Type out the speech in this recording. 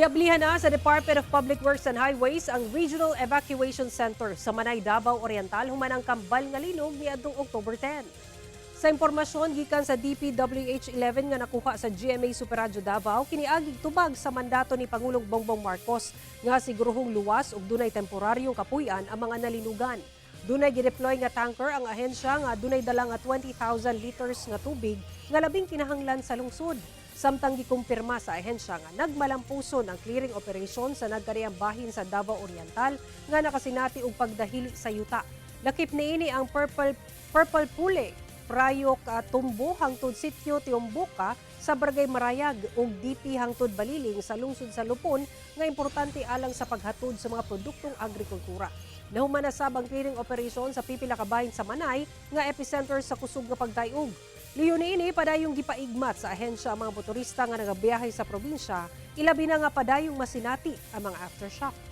Giablihan na sa Department of Public Works and Highways ang Regional Evacuation Center sa Manay, Davao Oriental human ang kambal nga linog niadtong October 10. Sa impormasyon gikan sa DPWH 11 nga nakuha sa GMA Super Radyo Davao, kiniagig tubag sa mandato ni Pangulong Bongbong Marcos nga siguruhong luwas ug dunay temporaryong kapuy-an ang mga nalinugan. Dunay gideploy nga tanker ang ahensya nga dunay dala nga 20,000 liters nga tubig nga labing kinahanglan sa lungsod. Samtang gikumpirma sa ahensya nga nagmalampuson ang clearing operation sa nagkariang bahin sa Davao Oriental nga nakasinati og pagdahili sa yuta. Lakip niini ang Purple Purple Pule, Prayok Tumbo hangtod Sitio Tiumbuka sa Barangay Marayag ug DP hangtod Baliling sa lungsod sa Lupon nga importante alang sa paghatod sa mga produktong agrikultura. Nahuman na sab ang clearing operation sa pipila ka bahin sa Manay nga epicenter sa kusog nga pagdayog. Liyo niini, padayong gipaigmat sa ahensya ang mga motorista nga nagabiyahe sa probinsya, ilabi na nga padayong masinati ang mga aftershock.